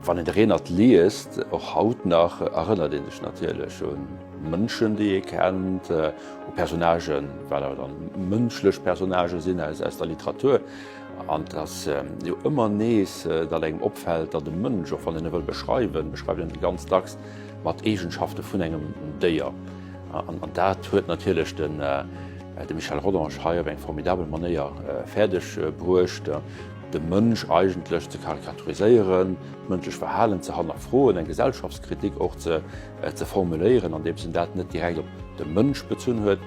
Wann een de Renert liest, och haut nach, erënnert ee sech natierlech u Mënschen, déi ee kennt, u Personnagen, wat awer dann mënschlech Personnagë sinn aus der Literatur. An et ass jo ëmmer nees, datt engem opfält, datt e Mënsch, och wann een e wëll beschreiwen, beschreift een e ganz dacks mat Eegenschafte vun engem Déier. An dat huet natierlech de Michel Rodange hei op eng formidabel Manéier fäerdeg bruecht. De Mënsch eigentlech ze karikaturiséieren, d'mënschlech Verhalen ze hannerfroen, eng Gesellschaftskritik och ze ze formuléieren, andeems en dat net direkt op de Mënsch bezunn huet,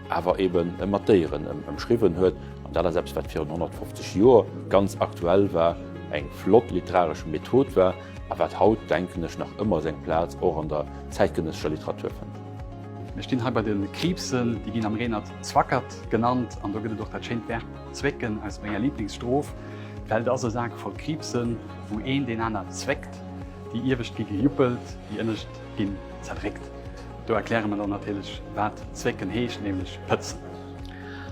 awer ebe mat Déieren ëmschriwwen huet. An dat ass eppes, wat virun 150 Joer ganz aktuell war, eng flott literaresch Method war a wat haut, denken ech, nach ëmmer seng Plaz och an der zäitgenëssescher Literatur fënnt. Mir stinn hei bei de Kriibsen, déi ginn am Renert Zwackert genannt an do gëtt et och dat schéint Verb zwécken aus menger Liiblingsstrof, D'Welt ass e Sak voll Kriibsen, wou een deen aner zwéckt, déi iewescht gi gejuppelt, déi ënnescht ginn zerdréckt. Do erkläre mer dann natierlech, wat zwécken heescht, nämlech pëtzen.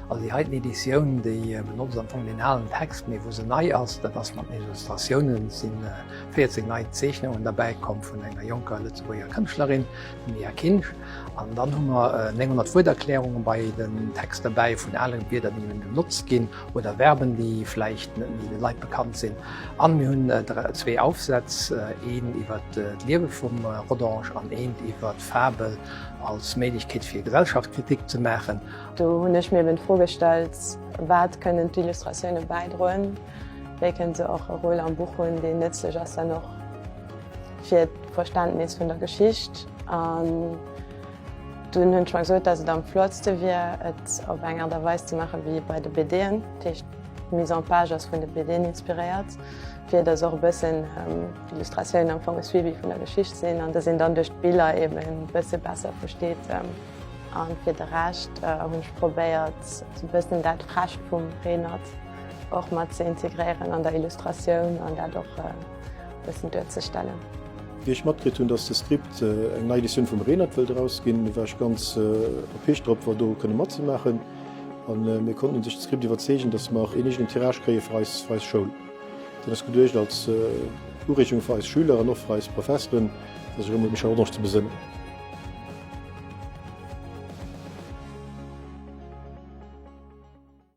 Also déi heiten Editioun, déi benotzt am Fong deen alen Text, mee wou se nei ass, dat ass mat den Illustratiounen. Et si 14 nei Zeechnungen derbäi komm vun enger jonker Lëtzebuerger Kënschtlerin, dem Mia Kinsch. An dann hu mer 900 Wuerterklärunge bei den Text derbäi vun ale Wierder, déi net méi benotzt ginn oder Verben, déi vläicht net méi de Leit bekannt sinn. An mir hunn zwee Aufsätz, een iwwer d'Liewe vum Rodange an eent iwwer d'Fabel als Méiglechkeet fir Gesellschaftskritik ze maachen. Do hunn ech mir eben d'Fro gestallt, Wat kënnen d'Illustratioune bäidroen? Wéi kënnen se och e Rôle am Buch hunn, deen nëtzlech ass dann och fir d'Verständnis vun der Geschicht? An dunn hunn ech mer gesot, dass et am flottste wier, et op eng Aart a Weis ze maachen, wéi bei de BDen. Dat heescht, d'Mise en page ass vun de BDen inspiréiert, fir dass och e bëssen d'Illustratiounen am Fong e Suivi vun der Geschicht sinn an dass een dann duerch d'Biller eben e bësse besser versteet. A fir de Rescht hunn ech probéiert, sou e bëssen dat Frecht vum Renert och mat ze integréieren an der Illustratioun an dat och e bëssen duerzestellen. Wéi ech matkritt hunn, dass de Script eng nei Editioun vum Renert wëllt erausginn, war ech ganz erpicht drop, fir do kënne matzemaachen. A mir konnten u sech de Script iwwerzeegen, dass mer een eegenen Tirage kréie fir eis, fir eis Schoul. Deen ass geduecht als Ureegung fir eis Schüler an och fir eis Professeren, fir sech erëm un d'Michel Rodange ze besënnen.